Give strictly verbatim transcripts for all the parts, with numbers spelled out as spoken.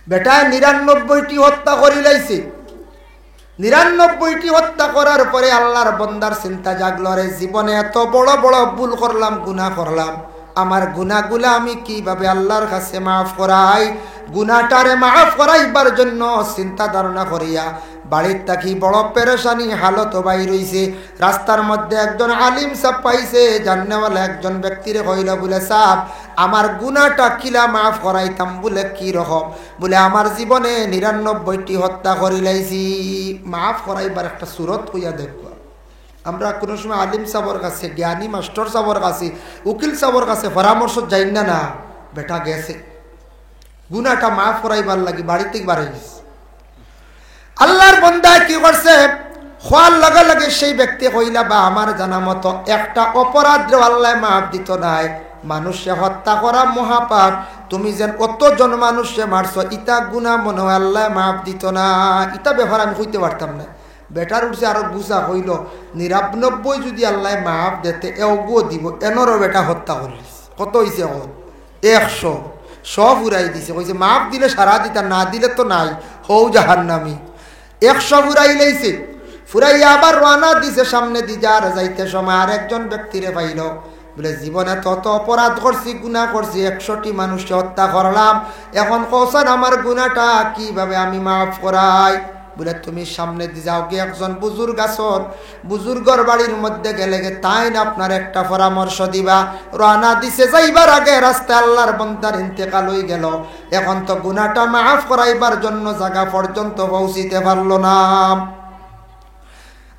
বেটায় নিরানব্বইটি হত্যা করিলাইছে। নিরানব্বইটি হত্যা করার পরে আল্লাহর বন্দার চিন্তা জাগলো, "রে, জীবনে এত বড় বড় ভুল করলাম, গুনাহ করলাম, আমার গুনাহগুলা আমি কিভাবে আল্লাহর কাছে মাফ করাই?" গুনাহটারে মাফ করাইবার জন্য চিন্তা ধারণা করিয়া বাড়ির থাকি বড় পেরেশানি হালতো বাইর অইছে। রাস্তার মধ্যে একজন আলিম সাব পাইছে, জাননেওয়ালা একজন ব্যক্তিরে কইলো বুলে, "সাব, আমার গুনাহটা কিলা মাফ করাইতাম?" বুলে, "কি রকম?" বুলে, "আমার জীবনে নিরানব্বইটি হত্যা করিলাইছি, মাফ করাইবার একটা সুরত কইয়া দেখো।" আমরা কুনু সময় আলিম সাবর কাছে, জ্ঞানী মাস্টর সাবর কাছে, উকিল সাবর কাছে পরামর্শ যাই না, না, বেটা গেছে। গুনাহটা মাফ করাইবার লাগি বাড়ি থাকি বারই গেছে। আল্লাহর বন্দায় কি করছে? কওয়ার লগে লগে সেই ব্যক্তি কইলা, "বা আমার জানা মতো একটা অপরাধরে আল্লায় মাফ দিতো নায়। মানুষরে হত্যা করা মহাপাপ, তুমি যেন অতজন মানুষরে মারছো, ইতা গুনাহ মনে অয় আল্লায় মাফ দিতো না, ইতা ব্যাপার আমি কইতে পারতাম না।" বেটার উঠছে আরো গুসা, কইলো, "নিরানব্বই যদি আল্লায় মাফ দেতে, এওগুও দিবো, এনরও বেটা হত্যা করিলিছে।" কত অইছে এখন? একশো। শো ফুরাই দিছে, কইছে, "মাফ দিলে সারা দিতা, না দিলে তো নাই, হউ জাহান্নামি।" একশো ফুরাইলাইছে। ফুরাইয়া আবার রওয়ানা দিছে, সামনেদি যার যাইতে সময় আরেকজন ব্যক্তিরে পাইলো, বুলে, "জীবনে তত অপরাধ করছি, গুনাহ করছি, একশোটি মানুষরে হত্যা করলাম, এখন কওছাইন আমার গুনাহটা কিভাবে আমি মাফ করাই?" বুলে, "তুমি সামনেদি যাওগি, একজন বুজুর্গ আছইন, বুজুর্গর বাড়ির মধ্যে গেলেগি তাইন আপনারে একটা পরামর্শ দিবা।" রওয়ানা দিছে, যাইবার আগে রাস্তায় আল্লাহর বন্দার ইন্তেকাল অইগেলো। এখন তো গুনাহটা মাফ করাইবার জন্য জাগা পর্যন্ত পৌঁছিতে পারলো না।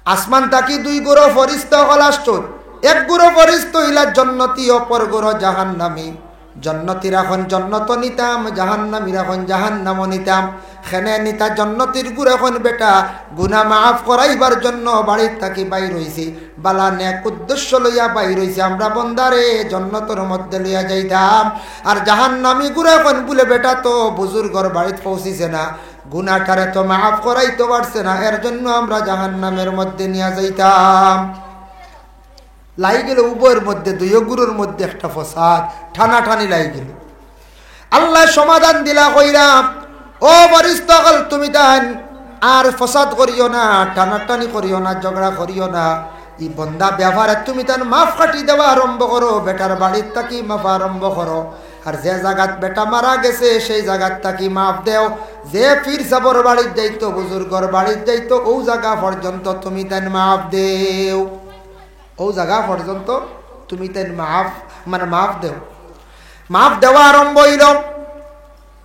আসমান থাকি দুই গুরু ফিরিস্তা অকল আসছইন। এক গুরু ফিরিস্তা অইলা জন্নতি, অপর গুরু জাহান্নামি। জন্নতিরা কইন জন্নতো নিতাম, জাহান্নামিরা কইন জাহান্নামো নিতাম। কেনে নিতা? জন্নতির গুরুয়ে কইন, "বেটা, গুনাহ মাফ করাইবার জন্য বাড়ির থাকি বাইর অইছি, বালা নেক উদ্দেশ্য লইয়া বাইর অইছি, আমরা বন্দারে জন্নতর মধ্যে লইয়া যাইতাম।" আর জাহান্নামি গুরুয়ে কইন বুলে, "বেটা তো বুজুর্গর বাড়িত পৌঁছিছে না, গুনাহটারে তো মাফ করাইতো পারছে না, এর জন্য আমরা জাহান্নামের মধ্যে নিয়া যাইতাম।" লাগিগেলো উভয়র মধ্যে, দুইও গুরুর মধ্যে একটা ফসাদ, টানাটানি লাগিগেলো। আল্লায় সমাধান দিলা, কইলা, "ও ফিরিস্তা অকল, তুমি তাইন আর ফসাদ করিও না, টানাটানি করিও না, ঝগড়া করিও না। ই বন্দা ব্যাপারে তুমি তাইন মাফ কাটি দেওয়া আরম্ভ করো, বেটার বাড়ির থাকি মাফ আরম্ভ করো। আর যে জাগাত বেটা মারা গেছে, সেই জাগাত থাকি মাফ দেও। যে পীর সাবর বাড়িত যাইতো, বুজুর্গর বাড়িত যাইতো, অউ জাগা পর্যন্ত তুমি তাইন মাফ দেও।" অউ জাগা পর্যন্ত তুমি তাইন মাফ, মানে মাফ দেও। মাফ দেওয়া আরম্ভ অইলো।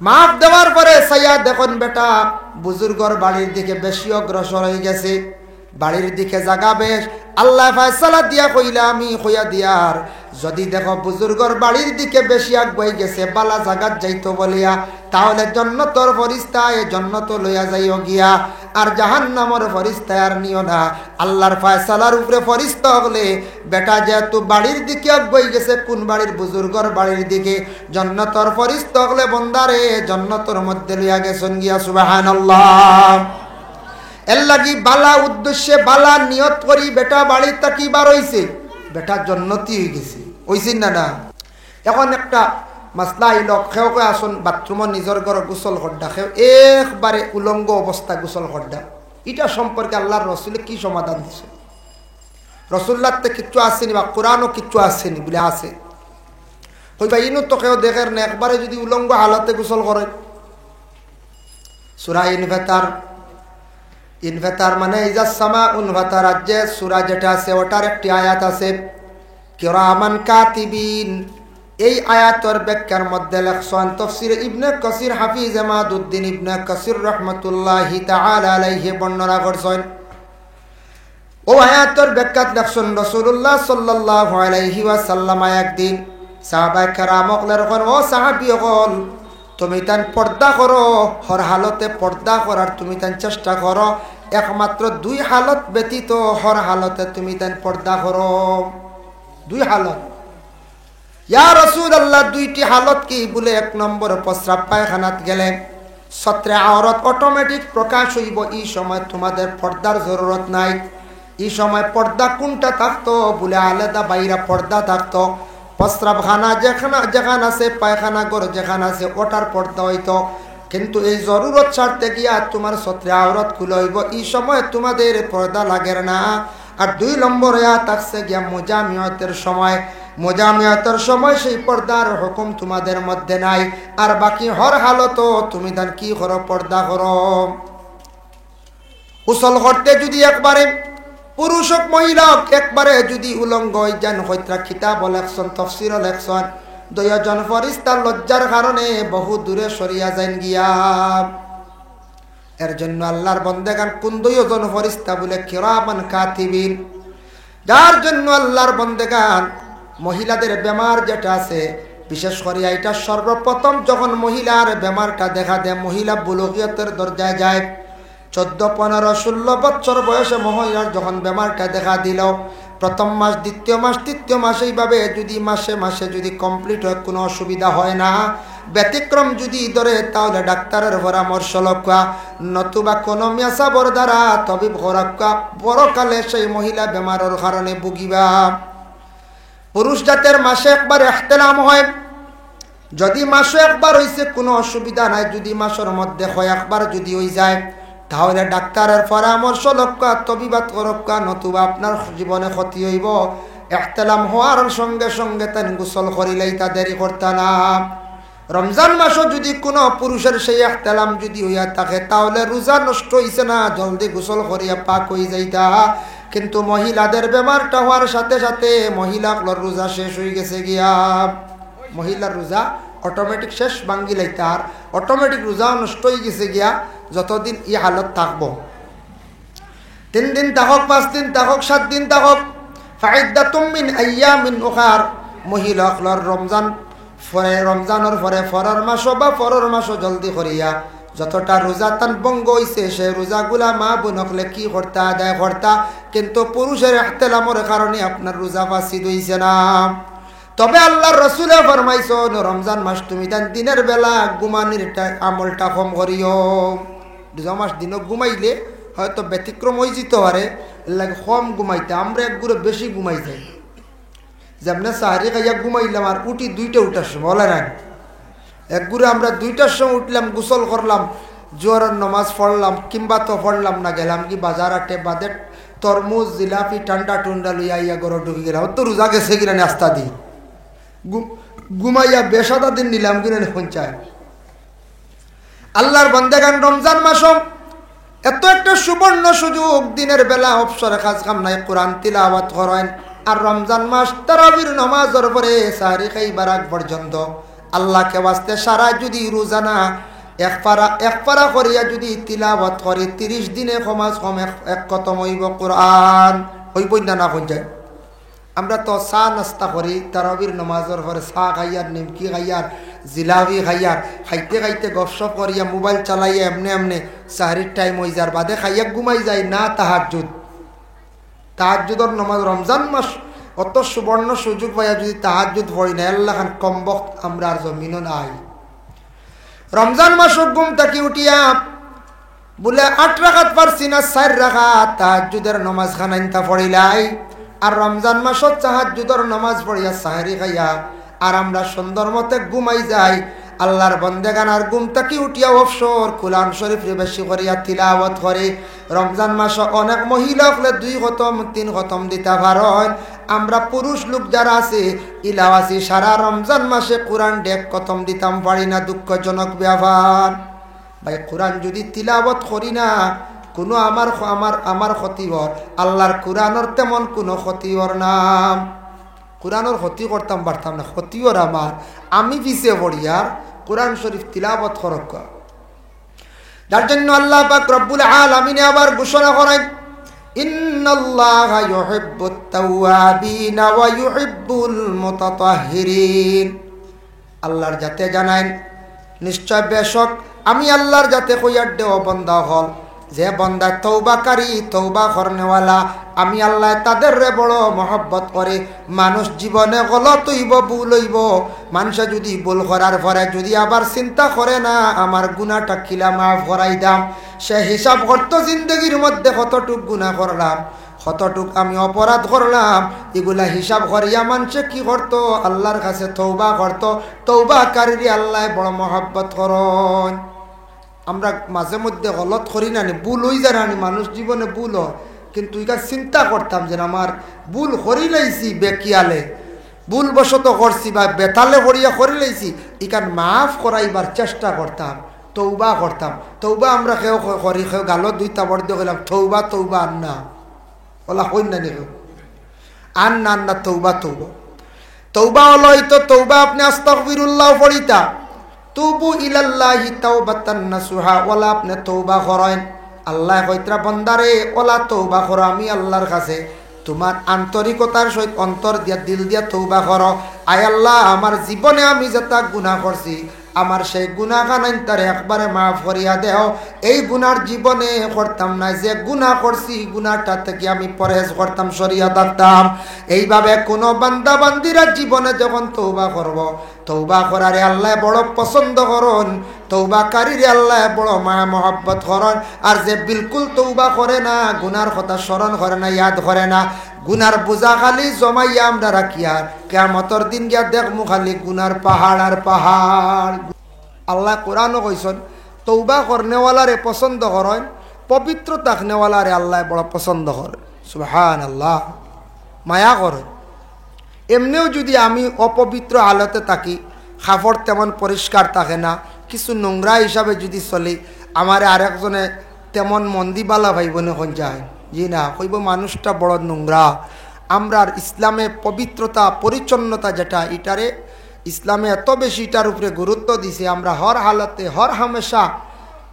মাফ দেওয়ার পরে চাইয়া দেখইন বেটা বুজুর্গর বাড়ির দিকে বেশি অগ্রসর অইগেছে, বাড়ির দিকে জাগা বেশ। আল্লায় ফয়সালা দিয়া কইলা, "আমি কইয়া দিয়ার, যদি দেখো বুজুর্গর বাড়ির দিকে বেশি আগুয়াই গেছে, বালা জাগাত যাইতো বলিয়া, তাহলে জন্নতর ফিরিস্তায় জন্নতো লইয়া যাইও গিয়া, আর জাহান্নামর ফিরিস্তায় আর নিও না।" আল্লাহর ফয়সালার উপরে ফিরিস্তা অকলে, বেটা যেহেতু বাড়ির দিকে আগুয়াই গেছে, কুন বাড়ির? বুজুর্গর বাড়ির দিকে। জন্নতর ফিরিস্তা অকলে বন্দারে জন্নতর মধ্যে লইয়া গেছইন গিয়া। সুবহানাল্লাহ। এর লাগি বালা উদ্দেশ্যে বালা নিয়ত করি বেটা বাড়ি থাকি বার অইছে, বেটা জন্নতি অইগেছে, অইছে না, না? এখন একটা মাসলা আইলো, কেউ কেউ আছইন বাথরুমো নিজর ঘরো গোসল কররা, কেউ একবারে উলঙ্গ অবস্থায় গোসল কররা, ইটা সম্পর্কে আল্লাহর রসুলে কি সমাধান দিছে? রসুল্লাহতে কিচ্ছু আছেনি বা কোরআনও কিচ্ছু আছেনি? বুলে আছে। কইবা, ইনো তো কেউ দেখের না, একবারে যদি উলঙ্গ হালতে গোসল করে। সূরা ইনফিতার, ইনফিতার মানে ইজা সামা উনফাতারাত, যে সূরা যেটা আছে, ওটার একটি আয়াত আছে, কিরামান কাতিবিন। এই আয়াতর ব্যাখ্যার মধ্যে লেখছইন তফসিরে ইবনে কাসির, হাফিজ এমাদুদ্দিন ইবনে কাসির রহমতুল্লাহি তাআলা আলাইহি বর্ণনা করছইন। অউ আয়াতর ব্যাখ্যাত লেখছইন, রাসূলুল্লাহ সাল্লাল্লাহু আলাইহি ওয়াসাল্লাম একদিন সাহাবায়ে কেরাম অকলরে কইন, "ও সাহাবী অকল, তুমি তান পর্দা করো, হর হালতে পর্দা করার তুমি তান চেষ্টা করো, একমাত্র দুই হালত ব্যতীত হর হালতে তুমি তান পর্দা করো।" দুই হালত। ইয়া রাসূলুল্লাহ, দুইটি হালত কি? বুলে, এক নম্বর, প্রস্রাব পায়খানাত গেলে সত্রে আওরত অটোমেটিক প্রকাশ অইবো, ই সময় তোমাদের পর্দার জরুরত নাই। ই সময় পর্দা কুনটা থাকতো? বুলে, আলাদা বাইরা পর্দা থাকতো। প্রস্রাবখানা যেখান, যেখান আছে, পায়খানা ঘর যেখান আছে, ওটার পর্দা অইতো। কিন্তু এই জরুরত ছাড়তে গিয়া তুমার সতরে আওরত খুলা অইবো, ই সময় তুমাদের পর্দা লাগের না। আর দুই নম্বর আয়াত আছে গিয়া মুজামিয়তের সময়। মুজামিয়তের সময় সেই পর্দার হুকুম তুমাদের মধ্যে নাই। আর বাকি হর হালতো তুমি তান কি করো? পর্দা করো। গোসল করতে যুদি একবারে পুরুষ অউক মহিলা অউক, একবারে যুদি উলঙ্গ অইযাইন, কইতরা কিতাবো লেখছইন, তফসিরো লেখছইন, দুইওজন ফিরিস্তা লজ্জার কারণে বহু দূরে সরিয়া যাইন গিয়া। এর জন্য আল্লার বন্দেগান কুন দুইওজন ফিরিস্তা বুলে কিরামান কাতিবিন, যার জন্য আল্লার বন্দেগান মহিলাদের বেমার যেটা আছে, বিশেষ করিয়া ইটা সর্বপ্রথম যখন মহিলার বেমারটা দেখা দেয়, মহিলা বুলুগিয়তের দরজায় যায়, চৌদ্দ, পনেরো, ষোলো বছর বয়সে মহিলার যখন বেমারটা দেখা দিল, প্রথম মাস, দ্বিতীয় মাস, তৃতীয় মাস, এইভাবে যুদি মাসে মাসে যুদি complete হয়, কুনু অসুবিধা হয় না, ব্যতিক্রম যুদি ধরে, তাহলে ডাক্তারের পরামর্শ লউক্কা, নতুবা কুনু মেসাবর দ্বারা তবিব করাউক্কা, পরকালে সেই মহিলা বেমারর কারণে ভুগিবা। পুরুষ জাতের মাসে একবার ইহতিলাম হয়, যুদি মাসো একবার অইছে কুনু অসুবিধা নাই, যুদি মাসর মধ্যে কয়েকবার যুদি অইযায়, তাহলে ডাক্তারের পরামর্শ লউক্কা, তবিবাত করউক্কা, নতুবা আপনার জীবনে ক্ষতি অইবো। ইহতিলাম হওয়ার সঙ্গে সঙ্গে তাইন গোসল করিলাইতা, দেরি করতা না। রমজান মাসো যুদি কুনু পুরুষের সেই ইহতিলাম যুদি অইয়া থাকে, তাহলে রোজা নষ্ট অইছে না, জলদি গোসল করিয়া পাক অইযাইতা। কিন্তু মহিলাদের বেমারটা হওয়ার সাথে সাথে মহিলা অকলর রোজা শেষ অইগেছে গিয়া। মহিলার রোজা automatic শেষ, ভাঙ্গিলাইতা, আর automatic রোজা নষ্ট অইগেছে গিয়া, যতদিন ই হালত থাকবো। তিন দিন থাকউক, পাঁচ দিন থাকউক, সাত দিন থাকউক, ফাইদ্দাতুম মিন আইয়ামিন উখার, মহিলা অকলর রমজান পরে, রমজানর পরে পরর মাসো বা পরর মাসো জলদি করিয়া যতটা রোজা তান ভঙ্গ অইছে, সেই রোজাগুলা মা বোন অকলে কি করতা? আদায় করতা। কিন্তু পুরুষের ইহতিলামর কারণে আপনার রোজা ফাসিদ অইছে না। তবে আল্লার রসুলে ফরমাইছইন, রমজান মাস তুমি তান দিনের বেলা ঘুমানির টা-, আমলটা কম করিও। রোজা মাস দিনো ঘুমাইলে হয়তো ব্যতিক্রম অইযিতো পারে, এরলাগি কম ঘুমাইতা। আমরা একগুরে বেশি ঘুমাই যাই, যেমনে সাহারি খাইয়া ঘুমাইলাম আর উঠি দুইটা উঠার সময়, অলা নানি? একগুরে আমরা দুইটার সময় উঠলাম, গোসল করলাম, জোহরর নমাজ পড়লাম, কিংবা তো পড়লাম না, গেলাম গি বাজার আটে, বাদে তরমুজ, জিলাপি, ঠান্ডা টুন্ডা লইয়া আইয়া ঘরো ঢুকি গেলাম, অতো রোজা গেছে গি না নি আস্তা দি। ঘু-, ঘুমাইয়া বেসাদা দিন নিলাম গি না নি পঞ্চায়েত। আল্লার বন্দেগান, রমজান মাসো এত একটা সুবর্ণ সুযোগ, দিনের বেলা অবসর কাজ কাম নাই, কোরআন তিলাওয়াত করইন। আর রমজান মাস তারাবির নমাজর পরে সাহারি খাইবার আগ পর্যন্ত আল্লাকে ওয়াস্তে সারা যুদি রোজা না, এক পারা, এক পারা করিয়া যুদি তিলাওয়াত করি, তিরিশ দিনে কমাস কম এক, এক খতম অইবো কোরআন। অইবো না, না অইযায়? আমরা তো চা নাস্তা করি, তারাবির নমাজর পরে চা খাইয়ার, নিমকি খাইয়ার, জিলাপি খাইয়ার, খাইতে খাইতে গপসপ করিয়া, মোবাইল চালাইয়া এমনে এমনে সাহারির টাইম অইযার, বাদে খাইয়া ঘুমাই যাই না। তাহাজ্জুদ, তাহাজ্জুদর নমাজ, রমজান মাস অত সুবর্ণ সুযোগ পাইয়া যুদি তাহাজ্জুদ পড়ি না, এরলাখান কমবখত আমরার জমিনো নাই। রমজান মাসো ঘুম থাকি উঠিয়া বুলে আট রাকাত পারছি না, চাইর রাকাত তাহাজ্জুদর নমাজ খানাইন্তা পড়িলাই। আর রমজান মাসো তাহাজ্জুদর নমাজ পড়িয়া সাহারি খাইয়া আর আমরা সুন্দর মতে ঘুমাই যাই। আল্লার বন্দেগান আর ঘুম থাকি উঠিয়া অবসর কোরআন শরীফরে বেশি করিয়া তিলাওয়াত করি। রমজান মাসো অনেক মহিলা অকলে দুই খতম, তিন খতম দিতা পারইন। আমরা পুরুষ লোক যারা আছি, ইলাও আছি, সারা রমজান মাসে কোরআন এক খতম দিতাম পারি না, দুঃখজনক ব্যাপার। ভাই, কোরআন যুদি তিলাওয়াত করি না, কুনু আমার, আমার, আমার ক্ষতি অর, আল্লার কোরআনর তেমন কুনু ক্ষতি অর না। কোরআনর ক্ষতি করতাম পারতাম না, ক্ষতি অর আমার, আমি পিছে পড়িয়ার। কোরআন শরীফ তিলাওয়াত করউক্কা। যার জন্য আল্লাহ পাক রব্বুল আলামিনে আবার ঘোষণা করেন, "ইন্নাল্লাহা ইউহিব্বুত তাওয়াবিনা ওয়া ইউহিব্বুল মুতাতাহহিরিন।" আল্লার জাতে জানাইন, "নিশ্চয় বেশক আমি আল্লার জাতে কইয়ার দেও বন্দা অকল, যে বন্দা তওবাকারী, তওবা করনেওয়ালা, আমি আল্লায় তাদেররে বড় মহব্বত করি।" মানুষ জীবনে গলত অইবো, ভুল অইবো, মানষে যুদি ভুল করার পরে যুদি আবার চিন্তা করে না, আমার গুনাটা কিলা মাফ করাই দাম, সে হিসাব করতো জিন্দেগির মধ্যে কতটুক গুনা করলাম, কতটুক আমি অপরাধ করলাম, ইগুলা হিসাব করিয়া মানষে কি করতো? আল্লার কাছে তওবা করতো। তওবাকারীরে আল্লায় বড় মহব্বত করইন। আমরা মাঝে মধ্যে গলত করি না নি, ভুল অই যায় না নি, মানুষ জীবনে ভুল অয়। কিন্তু ইখান চিন্তা করতাম যে আমার ভুল করি লাইছি বেখিয়ালে, ভুলবশত করছি বা বেতালে করিয়া করি লাইছি, ইখান মাফ করাইবার চেষ্টা করতাম, তৌবা করতাম। তৌবা আমরা কেউ ক-, করি, কেউ গালো দুই থাবড় দিয়া কইলাম, "তৌবা, তৌবা, আর না।" অলা কইন না নি কেউ? আর না, আর না, তৌবা, তৌবা। তৌবা অইলো অউ তো, তৌবা আপনে আস্তাগফিরুল্লাহ পড়িতা, তুবু ইলাল্লাহি তাওবাতান নাসুহা, অলা আপনে তৌবা করইন। আল্লায় কইতরা, "বন্দারে, অলা তৌবা করো আমি আল্লার কাছে, তুমার আন্তরিকতার সহিত অন্তর দিয়া, দিল দিয়া তৌবা করো, আয় আল্লা, আমার জীবনে আমি যেতা গুনা করছি, আমার সেই গুনা খানাইন তারে একবারে মাফ করিয়া দেও, এই গুনার জীবনে করতাম না, যে গুনা করছি, গুনাটা থাকি আমি পরহেজ করতাম, সরিয়া থাকতাম।" এইভাবে কুনু বান্দা বান্দিরা জীবনে যখন তৌবা করবো, তৌবা করারে আল্লায় বড় পছন্দ করইন, তৌবাকারীরে আল্লায় বড় মায়া মহব্বত করইন। আর যে বিলকুল তৌবা করে না, গুনার কথা স্মরণ করে না, ইয়াদ করে না, গুনার বুঝা খালি জমাইয়া আমরা রাখিয়ার, কিয়ামতর দিন গিয়া দেখমু খালি গুনার পাহাড় আর পাহাড়। আল্লায় কোরআনো কইছইন, তৌবা করনেওয়ালারে পছন্দ করইন, পবিত্র থাকনেওয়ালারে আল্লায় বড় পছন্দ করইন। সুবহানাল্লাহ, মায়া করইন। এমনেও যুদি আমি অপবিত্র হালতে থাকি, কাপড় তেমন পরিষ্কার থাকে না, কিছু নোংরা হিসাবে যুদি চলি, আমারে আরেকজনে তেমন মন্দি বালা পাইবো নি, কইন চাইন? জি না, কইবো, "মানুষটা বড় নোংরা।" আমরার ইসলামে পবিত্রতা, পরিচ্ছন্নতা যেটা, ইটারে ইসলামে এত বেশি ইটার উপরে গুরুত্ব দিছে, আমরা হর হালতে, হর হামেশা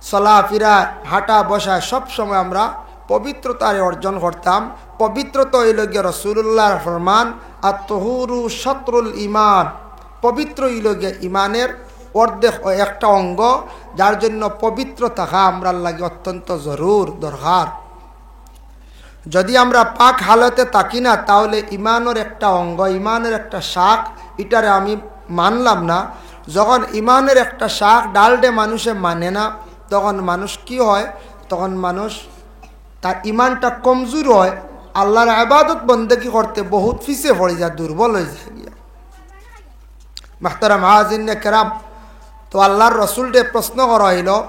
চলাফিরা, হাঁটা বসা, সব সময় আমরা পবিত্রতারে অর্জন করতাম। পবিত্রতা অইলো গিয়া রসুলুল্লাহর ফরমান, "আত-তুহুরু শাতরুল ঈমান।" পবিত্র অইলো গিয়া ঈমানের অর্ধেক ও একটা অঙ্গ, যার জন্য পবিত্র থাকা আমরার লাগি অত্যন্ত জরুর, দরকার। যুদি আমরা পাক হালতে থাকি না, তাহলে ঈমানর একটা অঙ্গ, ঈমানর একটা শাখ, ইটারে আমি মানলাম না। যখন ঈমানর একটা শাখ ডালডে মানুষে মানে না, তখন মানুষ কি হয়? তখন মানুষ, তার ঈমানটা কমজুর হয়, আল্লার ইবাদত বন্দেগি করতে বহুত পিছে পড়ি যায়, দুর্বল অই যায় গিয়া। মুহতারাম হাজিরিনে কেরাম, তো আল্লার রসুলরে প্রশ্ন করা অইলো,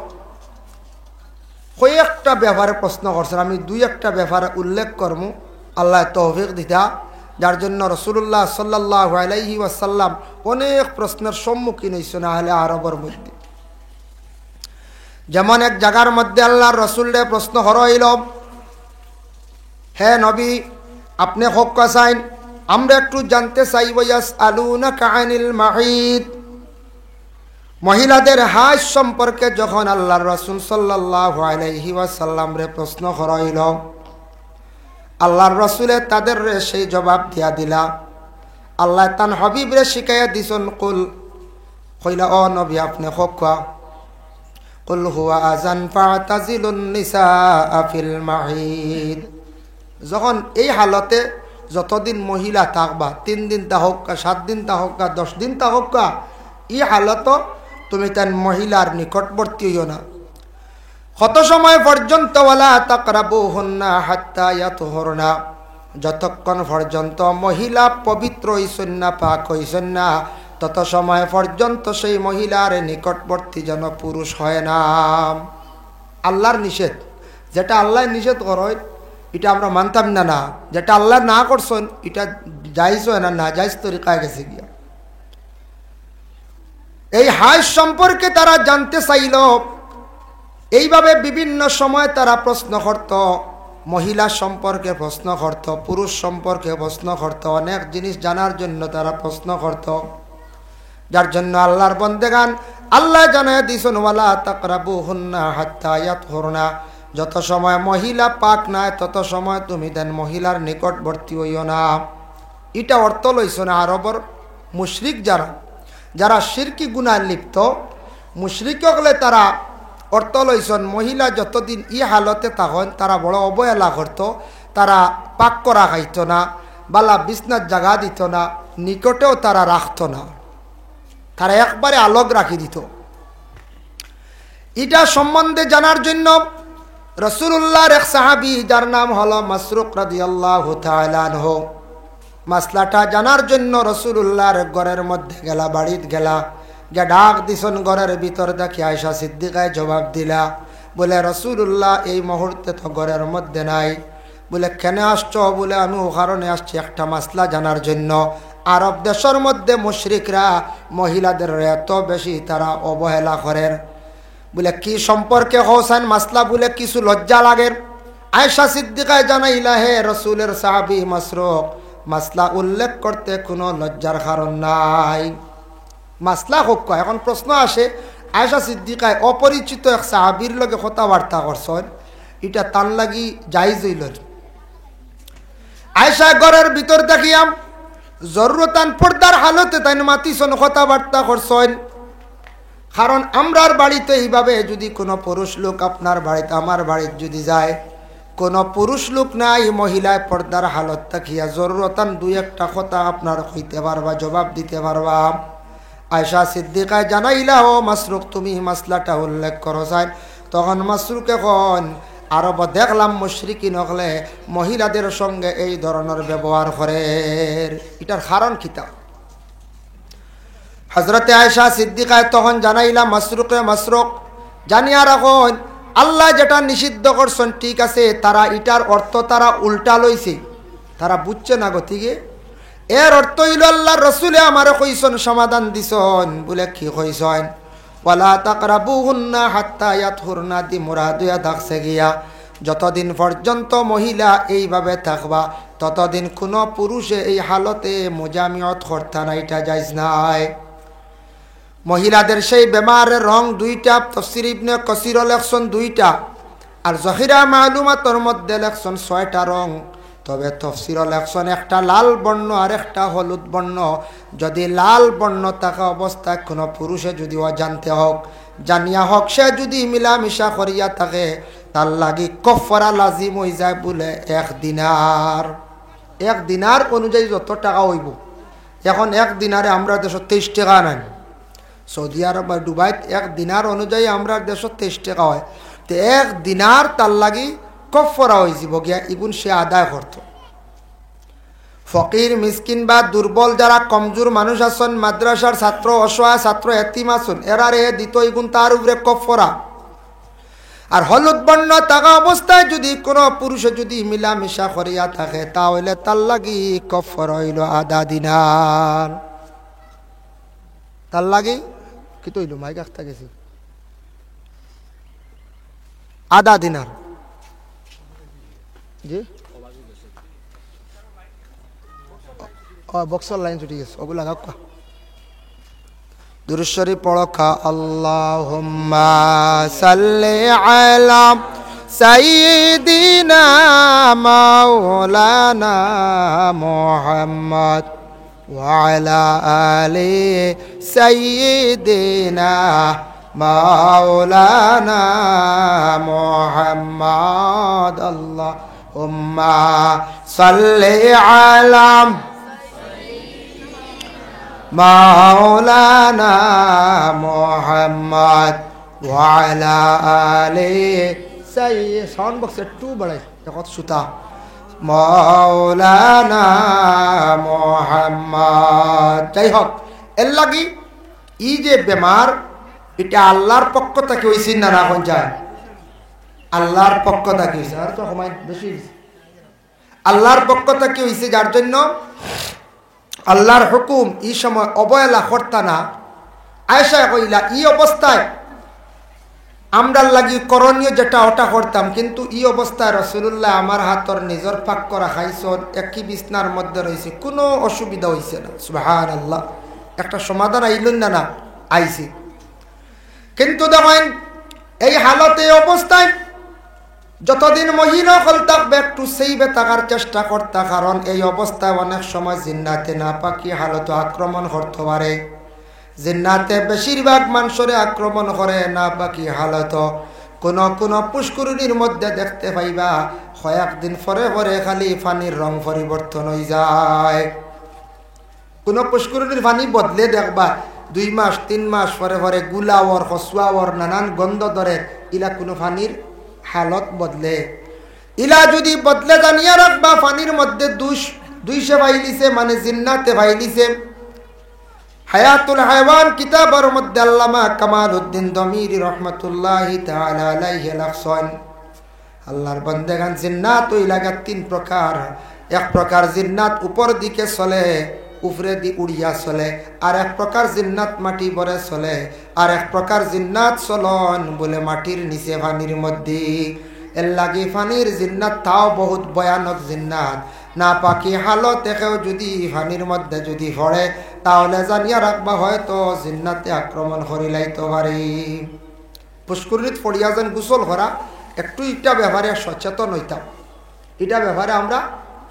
কয়েকটা ব্যাপারে প্রশ্ন করছইন, আমি দুই একটা ব্যাপারে উল্লেখ করমু, আল্লায় তৌফিক দিতা, যার জন্য রসুলুল্লাহ সাল্লাল্লাহু আলাইহি ওয়াসাল্লাম অনেক প্রশ্নর সম্মুখীন অইছইন আহলে আরবর মধ্যে। যেমন এক জাগার মধ্যে আল্লার রসুলরে প্রশ্ন করা অইলো, "হে নবী, আপনে কউক্কা চাইন, আমরা একটু জানতে চাই, ওয়াসআলুনাকা আনিল মাহিদ।" মহিলাদের হাইজ সম্পর্কে যখন আল্লার রসুল সাল্লাল্লাহু আলাইহি ওয়াসাল্লামরে প্রশ্ন করা অইলো, আল্লার রসুলে তাদেররে সেই জবাব দিয়া দিলা। আল্লায় তান হাবিবরে শিখাইয়া দিছইন, "কুল", কইলা, "ও নবী, আপনে কউক্কা, কুল হুয়া আযান ফা'তাজিলুন নিসাআ ফিল মাহিদ।" যখন এই হালতে যতদিন মহিলা থাকবা, তিন দিন থাকউক্কা, সাত দিন থাকউক্কা, দশ দিন থাকউক্কা, ই হালত তুমি তান মহিলার নিকটবর্তী অইও না। কত সময় পর্যন্ত? "ওয়ালা তাকরাবুহুন্না হাত্তা ইয়াতহুরনা।" যতক্ষণ পর্যন্ত মহিলা পবিত্র অইছইন না, পাক অইছইন না, তত সময় পর্যন্ত সেই মহিলার নিকটবর্তী যেন পুরুষ হয় না। আল্লার নিষেধ, যেটা আল্লায় নিষেধ করইন, ইটা আমরা মানতাম না, না। যেটা আল্লায় না করছইন, ইটা জায়েজ অয় না, নাজায়েজ তরিকায় গেছে গিয়া। এই হাইজ সম্পর্কে তারা জানতে চাইলো। এইভাবে বিভিন্ন সময় তারা প্রশ্ন করতো, মহিলা সম্পর্কে প্রশ্ন করতো, পুরুষ সম্পর্কে প্রশ্ন করতো, অনেক জিনিস জানার জন্য তারা প্রশ্ন করতো। যার জন্য আল্লার বন্দেগান, আল্লায় জানাইয়া দিছইন, "ওয়ালা তাকরাবুহুন্না হাত্তা ইয়াতহুরনা।" যত সময় মহিলা পাক নায়, তত সময় তুমি তান মহিলার নিকটবর্তী অইও না। ইটা অর্থ লইছইন আরবর মুশরিক যারা, যারা শিরকি গুনায় লিপ্ত, মুশরিক অকলে তারা অর্থ লইছইন, মহিলা যতদিন ই হালতে থাকইন, তারা বড় অবহেলা করতো, তারা পাক করা খাইতো না, বালা বিছনাত জাগা দিতো না, নিকটেও তারা রাখতো না, তারা একবারে আলগ রাখি দিতো। ইটা সম্বন্ধে জানার জন্য রাসূলুল্লাহর এক সাহাবী, যার নাম হলো মাসরুক রাদিয়াল্লাহু তাআলা আনহু, মাসলাটা জানার জন্য রাসূলুল্লাহর ঘরের মধ্যে গেলা, বাড়িত গেলা। গিয়া ডাক দিছইন ঘরর ভিতর থাকি। আয়েশা সিদ্দিকায় জবাব দিলা, বুলে, "রাসূলুল্লাহ এই মুহূর্তে তো ঘরর মধ্যে নাই।" বুলে, "কেনে আসছো?" বুলে, "আমি অউ কারণে আসছি একটা মাসলা জানার জন্য। আরব দেশর মধ্যে মুশরিকরা মহিলাদেররে এত বেশি তারা অবহেলা করের।" বুলে, "কি সম্পর্কে কও ছাইন মাসলা?" বুলে, "কিছু লজ্জা লাগের।" আয়েশা সিদ্দিকায় জানাইলা, "হে রসুলর সাহাবী মাসরুক, মাসলা উল্লেখ করতে কুনু লজ্জার কারণ নাই।" মাসলা কউক্কা। এখন প্রশ্ন আসে, আয়েশা সিদ্দিকায় অপরিচিত এক সাহাবীর লগে কথাবার্তা করছইন, ইটা তান লাগি জায়েজ অইলো নি? আয়েশা ঘরর ভিতর থাকিয়া জরুরতান পর্দার হালতে তাইন মাতিছইন, কথাবার্তা করছইন। কারণ আমরার বাড়িত ইভাবে যুদি কুনু পুরুষ লোক আপনার বাড়িত, আমার বাড়িত যুদি যায়, কুনু পুরুষ লোক নাই, মহিলায় পর্দার হালত থাকিয়া জরুরতান দুই একটা কথা আপনার কইতে পারবা, জবাব দিতে পারবা। আয়েশা সিদ্দিকায় জানাইলা, "ও মাসরুক, তুমি মাসলাটা উল্লেখ করো ছাইন।" তখন মাসরুকে কইন, "আরব দেখলাম মুশরিকিন অকলে মহিলাদের সঙ্গে এই ধরনর ব্যবহার করের, ইটার কারণ কিতা?" হযরতে আয়েশা সিদ্দিকায় তখন জানাইলা, "মাসরুকে, মাসরুক, জানিয়া রাখইন, আল্লায় যেটা নিষিদ্ধ করছইন, ঠিক আছে, তারা ইটার অর্থ তারা উল্টা লইছে, তারা বুঝছে না গতিকে। এর অর্থ অইলো আল্লার রসুলে আমারে কইছইন, সমাধান দিছইন।" বুলে, "কি কইছইন?" "ওয়ালা তাকরাবুহুন্না হাত্তা ইয়াতহুরনা", দি মুরাদ অইয়া থাকছে গিয়া, যতদিন পর্যন্ত মহিলা এইভাবে থাকবা, ততদিন কুনু পুরুষে এই হালতে মুজামিয়ত করতা না, ইটা জায়েজ নাই। মহিলাদের সেই বেমারের রং দুইটা, তফসির ইবনে কসিরও লেখছইন দুইটা, আর জহিরা মালুমাতর মধ্যে লেখছইন ছয়টা রং। তবে তফসিরও লেখছইন একটা লাল বর্ণ আর একটা হলুদ বর্ণ। যুদি লাল বর্ণ থাকা অবস্থায় কুনু পুরুষে যুদি অজান্তে হউক, জানিয়া হউক, সে যুদি মিলামিশা করিয়া থাকে, তার লাগি কফফারা লাজিম অইযায় বুলে এক দিনার। এক দিনার অনুযায়ী যত টেকা অইবো, এখন এক দিনারে আমরার দেশো তেইশ টেকা নানি, সৌদি আরব বা দুবাইত এক দিনার অনুযায়ী আমরার দেশো তেইশ টেকা অয়, তে এক দিনার তার লাগি কফফারা অইযিবো গিয়া, ইগুন সে আদায় করতো। ফকির, মিসকিন বা দুর্বল যারা কমজোর মানুষ আছইন, মাদ্রাসার ছাত্র, অসহায় ছাত্র, এতিম আছইন, এরারে দিতো, ইগুন তার উপরে কফফারা। আর হলুদ বর্ণ থাকা অবস্থায় যুদি কুনু পুরুষে যুদি মিলামিশা করিয়া থাকে, তা অইলে তার লাগি কফফারা অইলো আধা দিনার। তার লাগি কিতা অইলো? মাইক আখতা গেছে। আধা দিনার। জি? ও, বক্সর লাইন ছুটি গেছে, ওগুলা লাগাউক্কা। দুরূদ শরীফ পড়উক্কা, আল্লাহুম্মা সাল্লি আলা সাইয়্যিদিনা মাওলানা মুহাম্মদ ওয়া আলা আলি সাইয়্যিদিনা মাওলানা মুহাম্মদ। আল্লাহুম্মা সাল্লি আলা মাওলানা মুহাম্মদ ওয়া আলা আলি সাইয়্যি-, সাউন্ড বক্স একটু বাড়াই, দেখো শ্রোতা। মাওলানা মুহাম্মদ। যাই হোক, এর লাগি ই যে বেমার, ইটা আল্লার পক্ষ থাকি অইছে না, না অখন যায়? আল্লার পক্ষ থাকি অইছে। আর তো সময় বেশি অইছে। আল্লার পক্ষ থাকি অইছে, যার জন্য আল্লার হুকুম ই সময় অবহেলা করতা না। আয়েশায় কইলা, ই অবস্থায় আমরার লাগি করণীয় যেটা, ওটা করতাম, কিন্তু ই অবস্থায় রাসূলুল্লাহ আমার হাতর নিজর পাক করা খাইছইন, একই বিছনার মধ্যে রইছে, কুনু অসুবিধা অইছে না। সুবহানাল্লাহ, একটা সমাধান আইলো না? না, আইছে। কিন্তু দেখইন, এই হালতে, এই অবস্থায় যতদিন মহিলা অকল থাকবা, একটু safe এ থাকার চেষ্টা করতা, কারণ এই অবস্থায় অনেক সময় জিন্নাতে নাপাকি হালতো আক্রমণ করতো পারে। জিন্নাতে বেশিরভাগ মানষরে আক্রমণ করে নাপাকি হালতো। কুনু কুনু পুষ্করিণীর মধ্যে দেখতে পাইবা, কয়েকদিন পরে পরে খালি পানির রং পরিবর্তন অইযায়। কুনু পুষ্করিণীর পানি বদলে দেখবা, দুই মাস, তিন মাস পরে পরে গুলা অর, কচুয়া অর, নানান গন্ধ ধরের, ইলা কুনু পানির হালত বদলে। ইলা যুদি বদলে, জানিয়া রাখবা, পানির মধ্যে দুষ, দুষে পাইলিছে, মানে জিন্নাতে পাইলিছে। হায়াতুল হায়ওয়ান কিতাবর মধ্যে আল্লামা কামালউদ্দিন দমিরি রহমতুল্লাহি তাআলা আলাইহি লেখছইন, আল্লার বন্দেগান, জিন্নাত অইলাগা তিন প্রকার। এক প্রকার জিন্নাত উপর দিকে চলে, উপরেদি উড়িয়া চলে, আর এক প্রকার জিন্নাত মাটি ভরে চলে, আর এক প্রকার জিন্নাত চলইন বুলে মাটির নিচে পানির মধ্যে। এর লাগি পানির জিন্নাত তাও বহুত ভয়ানক জিন্নাত। নাপাকি হালতে কেউ যুদি পানির মধ্যে যুদি পড়ে, তাহলে জানিয়া রাখবা, হয়তো জিন্নাতে আক্রমণ করিলাইতো পারে। পুষ্করিণীত পড়িয়া যেন গোসল করা, একটু ইটা ব্যাপারে সচেতন অইতাম, ইটা ব্যাপারে আমরা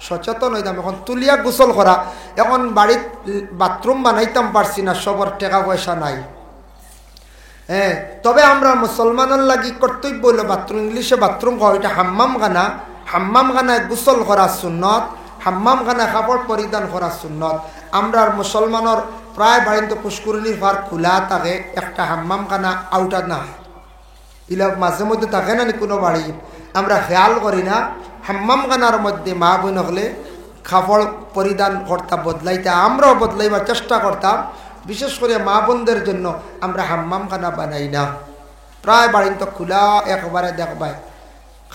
সচেতন অইতাম। এখন তুলিয়া গোসল করা, এখন বাড়িত বাথরুম বানাইতাম পারছি না, সবর টেকা পয়সা নাই। হ্যাঁ, তবে আমরা মুসলমানর লাগি কর্তব্য অইলো বাথরুম, ইংলিশে বাথরুম কয়, ইটা হাম্মামখানা। হাম্মামখানায় গোসল করা সুন্নত, হাম্মামখানায় কাপড় পরিধান করা সুন্নত। আমরার মুসলমানর প্রায় বাড়িত পুষ্করিণীর পার খোলা থাকে, একটা হাম্মামখানা আউটার না হয়। ইলা মাঝে মধ্যে থাকে না নি কুনু বাড়ি, আমরা খেয়াল করি না। হাম্মামখানার মধ্যে মা বইন অকলে কাপড় পরিধান করতা, বদলাইতা, আমরাও বদলাইবার চেষ্টা করতাম। বিশেষ করি মা বইনদের জন্য আমরা হাম্মামখানা বানাই না। প্রায় বাড়িত খোলা একবারে দেখবায়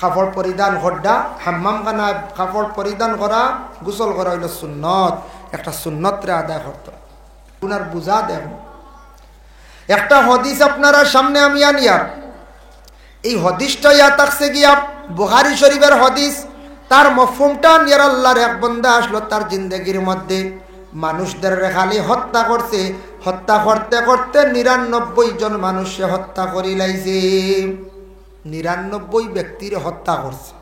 কাপড় পরিধান কররা, হাম্মামখানায় কাপড় পরিধান করা, গোসল করা অইলো সুন্নত, একটা সুন্নতরে আদায় করতো। আপনার বুঝা দেখো, একটা হাদিস আপনারার সামনে আমি আনিয়ার, এই হাদিসটা ইয়া থাকছে গিয়া বুখারী শরীফের হাদিস, তার মফহুমটা আনিয়ার। আল্লার এক বন্দা আসলো, তার জিন্দেগির মধ্যে মানুষদেররে খালি হত্যা করছে, হত্যা করতে করতে নিরানব্বই জন মানুষরে হত্যা করিলাইছে, নিরানব্বই ব্যক্তিরে হত্যা করছে।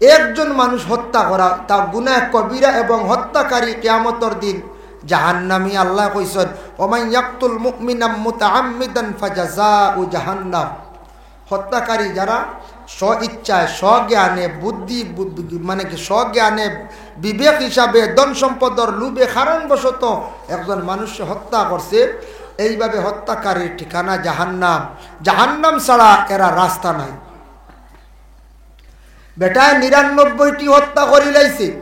একজন মানুষ হত্যা করা, তা গুনাহ কবিরা এবং হত্যাকারী কিয়ামতর দিন জাহান্নামী। আল্লায় কইছইন, "ওমান ইয়াকতুল মুমিনাম মুতাআম্মিদান ফাজাযাউ জাহান্নাম।" হত্যাকারী যারা স্ব ইচ্ছায়, স্বজ্ঞানে, বুদ্ধি, বু-, বু-, মানে কি, স্বজ্ঞানে, বিবেক হিসাবে, ধন সম্পদর লোভে, কারণবশত একজন মানুষরে হত্যা করছে, এইভাবে হত্যাকারীর ঠিকানা জাহান্নাম। জাহান্নাম ছাড়া এরা রাস্তা নাই। বেটায় নিরানব্বইটি হত্যা করিলাইছে।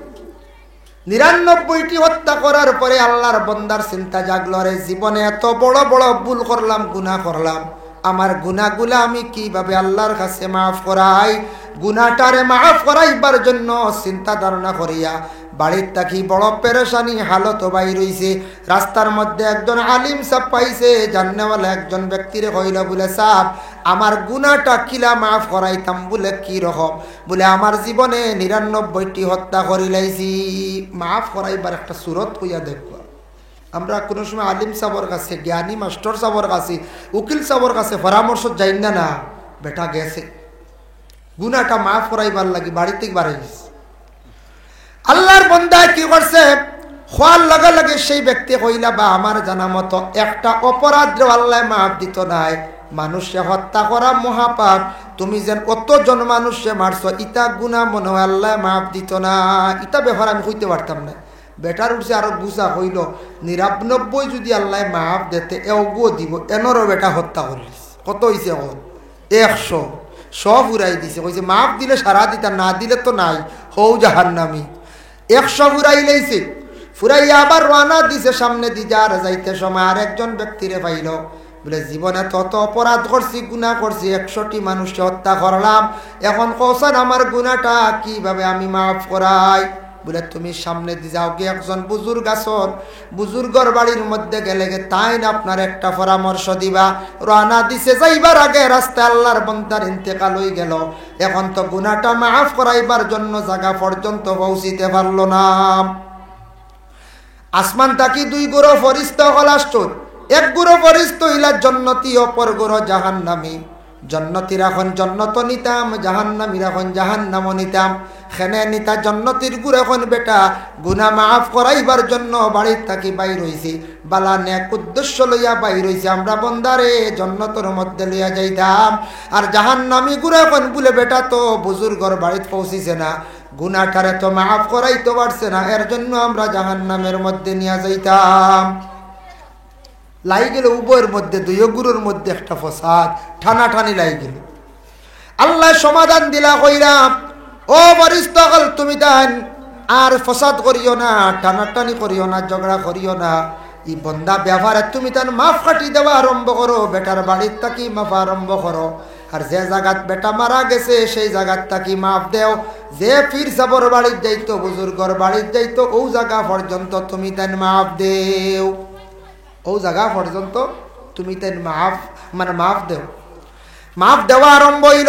নিরানব্বইটি হত্যা করার পরে আল্লার বন্দার চিন্তা জাগলো, "আরে, জীবনে এত বড় বড় ভুল করলাম, গুনাহ করলাম, আমার গুনাহগুলা আমি কিভাবে আল্লার কাছে মাফ করাই?" গুনাহটারে মাফ করাইবার জন্য চিন্তা ধারণা করিয়া বাড়িত থাকি বড় পেরেশানি হালতো বাইর অইছে। রাস্তার মধ্যে একজন আলিম সাব পাইছে, জাননেওয়ালা একজন ব্যক্তিরে কইলো বুলে, "সাব, আমার গুনাহটা কিলা মাফ করাইতাম?" বুলে, "কি রকম?" বুলে, "আমার জীবনে নিরানব্বইটি হত্যা করিলাইছি, মাফ করাইবার একটা সুরত কইয়া দেখো।" আমরা কুনু সময় আলিম সাবর কাছে, জ্ঞানী মাস্টর সাবর কাছে, উকিল সাবর কাছে পরামর্শ যাই না, না, বেটা গেছে। গুনাহটা মাফ করাইবার লাগি বাড়িত থাকি বারই গেছে। আল্লার বন্দায় কি করছে? কওয়ার লগে লগে সেই ব্যক্তি কইলা, "বা, আমার জানা মতো একটা অপরাধরেও আল্লায় মাফ দিতো নায়। মানুষরে হত্যা করা মহাপাপ, তুমি যেন অতজন মানুষরে মারছো, ইতা গুনাহ মনে অয় আল্লায় মাফ দিতো না, ইতা ব্যাপার আমি কইতে পারতাম না।" বেটার উঠছে আরো গুছা, কইলো, "নিরানব্বই যুদি আল্লায় মাফ দেতে, এওগুও দিবো, এনরও বেটা হত্যা করিলিছে। কত অইছে এখন?" একশো, শ ফুরাই দিছে। কইছে, "মাফ দিলে সারা দিতা, না দিলে তো নাই, হউ জাহান্নামী।" একশো ফুরাইলাইছে, ফুরাইয়া আবার রওয়ানা দিছে সামনেদি। যার যাইতে সময় আরেকজন ব্যক্তিরে পাইলো, বুলে, "জীবনে তত অপরাধ করছি, গুনাহ করছি, একশোটি মানুষরে হত্যা করলাম, এখন কওছাইন আমার গুনাহটা কিভাবে আমি মাফ করাই?" বুলে, "তুমি সামনেদি যাওগি, একজন বুজুর্গ আছইন, বুজুর্গর বাড়ির মধ্যে গেলেগি তাইন আপনারে একটা পরামর্শ দিবা।" রওয়ানা দিছে, যাইবার আগে রাস্তায় আল্লার বন্দার ইন্তেকাল অইগেলো। এখন তো গুনাহটা মাফ করাইবার জন্য জাগা পর্যন্ত পৌঁছিতে পারলো না। আসমান থাকি দুই গুরু ফিরিস্তা অকল আসছইন। এক গুরু ফিরিস্তা অইলা জন্নতি, অপর গুরু জাহান্নামী। জন্নতিরা কইন জন্নতো নিতাম, জাহান্নামীরা কইন জাহান্নামো নিতাম। কেনে নিতা? জন্নতির গুরু কইন, "বেটা, গুনাহ মাফ করাইবার জন্য বাড়িত থাকি বাইর অইছি, বালা নেক উদ্দেশ্য লইয়া বাইর অইছি, আমরা বন্দারে জন্নতর মধ্যে লইয়া যাইতাম।" আর জাহান্নামী গুরু কইন বুলে, "বেটা তো বুজুর্গর বাড়িত পৌঁছিছে না, গুনাহটারে তো মাফ করাইতো পারছে না, এর জন্য আমরা জাহান্নামের মধ্যে নিয়া যাইতাম।" লাগি গেলো উভয়র মধ্যে, দুইও গুরুর মধ্যে একটা ফসাদ, টানাটানি লাগি গেলো। আল্লায় সমাধান দিলা কইরা, "ও ফিরিস্তা অকল, তুমি তাইন আর ফসাদ করিও না, টানাটানি করিও না, ঝগড়া করিও না, ই বন্দা বেটারে তুমি তান মাফ কাটি দেওয়া আরম্ভ করো, বেটার বাড়ির থাকি মাফ আরম্ভ করো। আর যে জাগাত বেটা মারা গেছে, সেই জাগাত থাকি মাফ দেও। যে পীর সাবর বাড়িত যাইতো, বুজুর্গর বাড়িত যাইতো, অউ জাগা পর্যন্ত তুমি তান মাফ দেও। অউ জাগা পর্যন্ত তুমি তান মাফ, মানে, মাফ দেও। মাফ দেওয়া আরম্ভ অইল।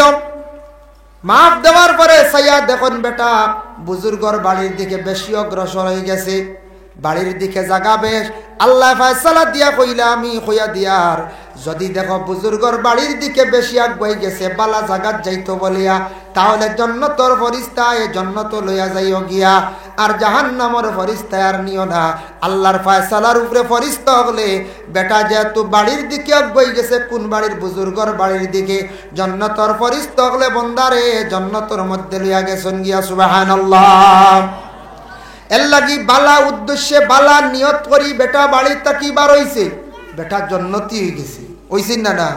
মাফ দেওয়ার পরে চাইয়া দেখইন বেটা বুজুর্গর বাড়ির দিকে বেশি অগ্রসর অইগেছে, বাড়ির দিকে জাগা বেশ। আল্লায় ফয়সালা দিয়া কইলা, আমি কইয়া দিয়ার, যুদি দেখো বুজুর্গর বাড়ির দিকে বেশি আগুয়াই গেছে, বালা জাগাত যাইতো বলিয়া, তাহলে জন্নতর ফিরিস্তায় জন্নতো লইয়া যাইও গিয়া, আর জাহান্নামর ফিরিস্তায় আর নিও না। আল্লার ফয়সালার উপরে ফিরিস্তা অকলে, বেটা যেহেতু বাড়ির দিকে আগুয়াই গেছে, কুন বাড়ির? বুজুর্গর বাড়ির দিকে। জন্নতর ফিরিস্তা অকলে বন্দারে জন্নতর মধ্যে লইয়া গেছইন গিয়া, সুবহানাল্লাহ। এরলাগি বালা উদ্দেশ্যে বালা নিয়ত করি বেটা বাড়ির থাকি বার অইছে, বেটা জন্নতি অইগেছে, অইছে না, না?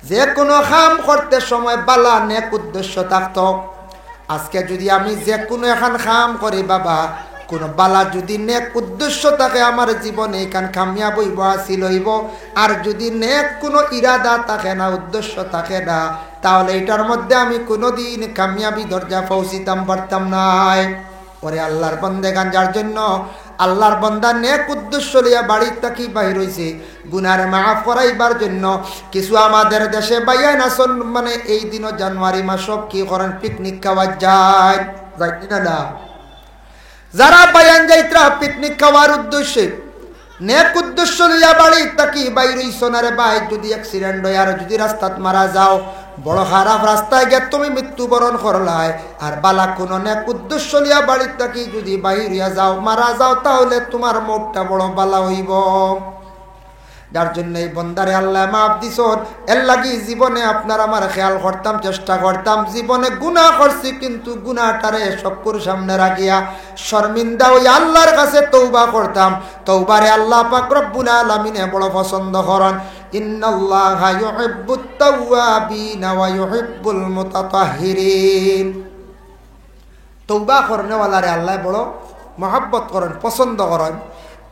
যে কুনু কাম করতে সময় বালা নেক উদ্দেশ্য থাকতো। আজকে যুদি আমি যে কুনু একখান কাম করি বাবা, কুনু বালা যুদি নেক উদ্দেশ্য থাকে, আমার জীবনে ইখান কামিয়াব অইবো, হাসিল অইবো। আর যুদি নেক কুনু ইরাদা থাকে না, উদ্দেশ্য থাকে না, তাহলে ইটার মধ্যে আমি কুনুদিন কামিয়াবি দরজা পৌঁছিতাম পারতাম নায়। ওরে আল্লার বন্দেগান, যার জন্য আল্লার বন্দা নেক উদ্দেশ্য লইয়া বাড়ির থাকি বাইর অইছে, গুনারে মাফ করাইবার জন্য। কিছু আমাদের দেশে ভাইয়াইন আছইন, মানে, এই দিনও জানুয়ারি মাসো কি করইন, পিকনিক খাওয়াত যাইন, যাইন না, না? যারা ভাইয়াইন যাইতরা পিকনিক খাওয়ার উদ্দেশ্যে, নেক উদ্দেশ্য লইয়া বাড়ির থাকি বাইর অইছইন, আরে ভাই, যুদি accident অয় আর যুদি রাস্তাত মারা যাও, বড় খারাপ রাস্তায় গিয়া তুমি মৃত্যুবরণ করলায়। আর বালা কুনু নেক উদ্দেশ্য লইয়া বাড়ির থাকি যুদি বাইর অইয়া যাও, মারা যাও, তাহলে তুমার মউতটা বড় বালা অইবো। যার জন্য এই বন্দারে আল্লায় মাফ দিছইন। এরলাগি জীবনে আপনার আমার খেয়াল করতাম, চেষ্টা করতাম, জীবনে গুনা করছি, কিন্তু গুনাটারে চক্ষুর সামনে রাখিয়া শর্মিন্দা অইয়া আল্লার কাছে তওবা করতাম। তওবারে আল্লা পাক রব্বুল আলামিনে বড় পছন্দ করইন। ইন্নাল্লাহা ইউহিব্বুত তাওয়াবিনা ওয়া ইউহিব্বুল মুতাতাহহিরিন। তওবা করনেওয়ালারে আল্লায় বড় মহব্বত করইন, পছন্দ করইন।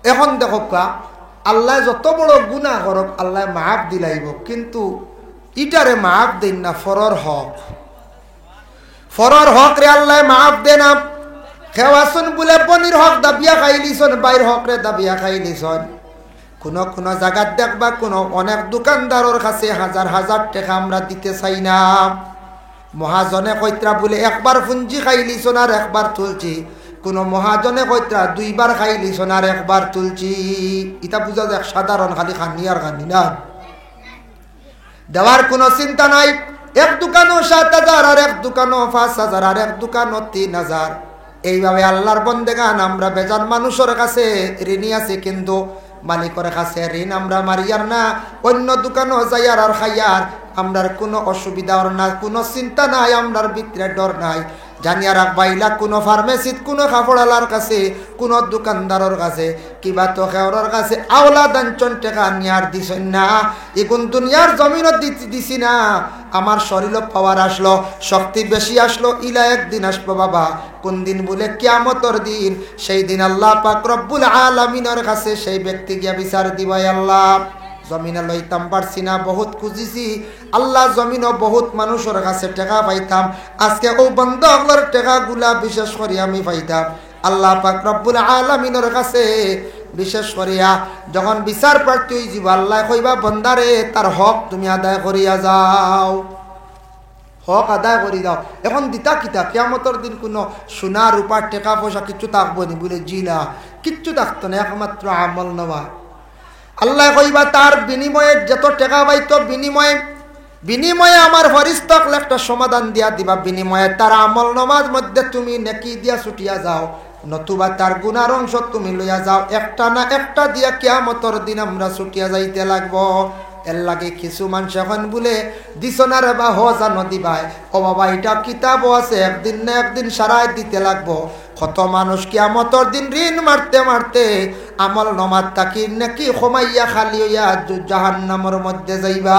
এখন দেখউক্কা, আল্লায় যত বড় গুনা করউক, আল্লায় মাফ দিলাইবো, কিন্তু ইটারে মাফ দেইন না, পরর হক। পরর হকরে আল্লায় মাফ দেইন না। কেউ আছইন বুলে বইনর হক দাবিয়া খাইলিছইন, ভাইর হকরে দাবিয়া খাইলিছইন। কুনু কুনু জাগাত দেখবা, কুনু অনেক দোকানদারর কাছে হাজার হাজার টেকা আমরা দিতে চাই না। মহাজনে কইতরা বুলে একবার পুঞ্জি খাইলিছইন আর একবার তুলছি, কুনু মহাজনে কইতরা দুইবার খাইলিছইন আর একবার তুলছি। ইতা বুঝা যায় সাধারণ খালি খানি আর খানি না। দেওয়ার কুনু চিন্তা নাই। এক দোকানো সাত হাজার, আর এক দোকানো পাঁচ হাজার, আর এক দোকানো তিন হাজার। এইভাবে আল্লার বন্দেগান, আমরা বেজান মানুষর কাছে ঋণী আছি, কিন্তু মালিকর কাছে ঋণ আমরা মারিয়ার না। অইন্য দোকানো যাইয়ার আর খাইয়ার, আমরার কুনু অসুবিধা অর না, কুনু চিন্তা নাই, আমরার ভিতরে ডর নাই। জানিয়া রাখবা, ইলা কুনু ফার্মেসিত, কুনু কাপড়আলার কাছে, কুনু দোকানদারর কাছে, কিবা তো কেউরর কাছে আওলা দানছইন, টেকা নিয়ার দিছইন না। ইগুন দুনিয়ার জমিনো দি-, দিছি না। আমার শরীলো পাওয়ার আসলো, শক্তি বেশি আসলো, ইলা একদিন আসবো বাবা। কুন দিন বুলে? কিয়ামতর দিন। সেই দিন আল্লা পাক রব্বুল আলামিনর কাছে সেই ব্যক্তি গিয়া বিচার দিবা, আল্লা, জমিনে লইতাম পারছি না, বহুত খুজিছি, আল্লা, জমিনো বহুত মানুষর কাছে টেকা পাইতাম, আজকে অউ বন্দা অকলর টেকাগুলা বিশেষ করি আমি পাইতাম। আল্লা পাক রব্বুল আলামিনর কাছে বিশেষ করিয়া যখন বিচার প্রার্থী অইযিবো, আল্লায় কইবা, "বন্দারে, তার হক তুমি আদায় করিয়া যাও, হক আদায় করি যাও।" এখন দিতা কিতা? কিয়ামতর দিন কুনু সোনা, রূপা, টেকা, পয়সা কিচ্ছু থাকবো নি? বুলে, "জি না, কিচ্ছু থাকতো না, একমাত্র আমলনামা।" আল্লায় কইবা, তার বিনিময়ে যত টেকা পাইতো, বিনিময়ে, বিনিময়ে আমার ফিরিস্তা অকলে একটা সমাধান দিয়া দিবা, বিনিময়ে তার আমলনামার মধ্যে তুমি নেকি দিয়া ছুটিয়া যাও, নতুবা তার গুনার অংশ তুমি লইয়া যাও, একটা না একটা দিয়া কিয়ামতর দিন আমরা ছুটিয়া যাইতে লাগবো। এরলাগি কিছু মানষে কইন বুলে, "দিছো না রে বা, হ জানো দিবায়।" ও বাবা, ইটা কিতাবো আছে, একদিন না একদিন সারায় দিতে লাগবো। কত মানুষ কিয়ামতর দিন ঋণ মারতে মারতে আমলনামার থাকি নেকি কমাইয়া খালি অইয়া জু-, জাহান্নামর মধ্যে যাইবা।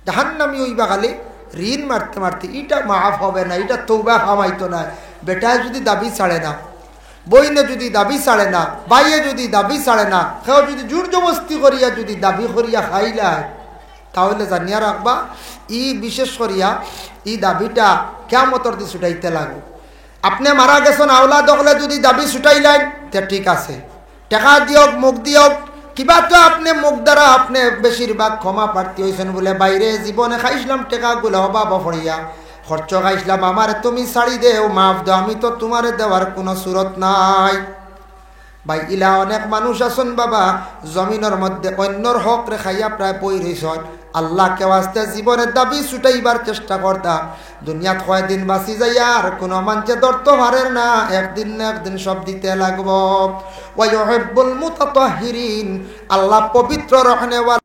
জাহান্নামি অইবা খালি ঋণ মারতে মারতে। ইটা মাফ হবে না, ইটা তওবা কামাইতো না। বেটায় যুদি দাবি ছাড়ে না, বইনে যুদি দাবি ছাড়ে না, ভাইয়ে যুদি দাবি ছাড়ে না, কেউ যুদি জোর জবস্তি করিয়া যুদি দাবি করিয়া খাইলায়, তাহলে জানিয়া রাখবা, ই বিশেষ করিয়া ই দাবিটা কিয়ামতর দিন ছুটাইতে লাগবো। আপনে মারা গেছইন, আওলাদ অকলে যুদি দাবি ছুটাইলাইন, তে ঠিক আছে, টেকা দিয়ক, মুখ দিয়ক, কিবা তো আপনে মুখ দ্বারা আপনে বেশিরভাগ ক্ষমা প্রার্থী অইছইন বুলে, "ভাইরে, জীবনে খাইছলাম টেকাগুলা অভাবো পড়িয়া, খরচ খাইছলাম, আমারে তুমি ছাড়ি দেও, মাফ দেও, আমি তো তুমারে দেওয়ার কুনু সুরত নাই।" ভাই, ইলা অনেক মানুষ আছইন বাবা, জমিনর মধ্যে অইন্যর হকরে খাইয়া প্রায় পড়ি রইছইন। আল্লাহকে ওয়াস্তে জীবনে দাবি ছুটাইবার চেষ্টা করতা। দুনিয়াত কয়দিন বাঁচি যাইয়ার, কুনু মানষে ধরতো পারের না, একদিন না একদিন সব দিতে লাগবো। ওয়া ইউহিব্বুল মুতাতাহহিরিন, আল্লাহ পবিত্র রহনেওয়ালা।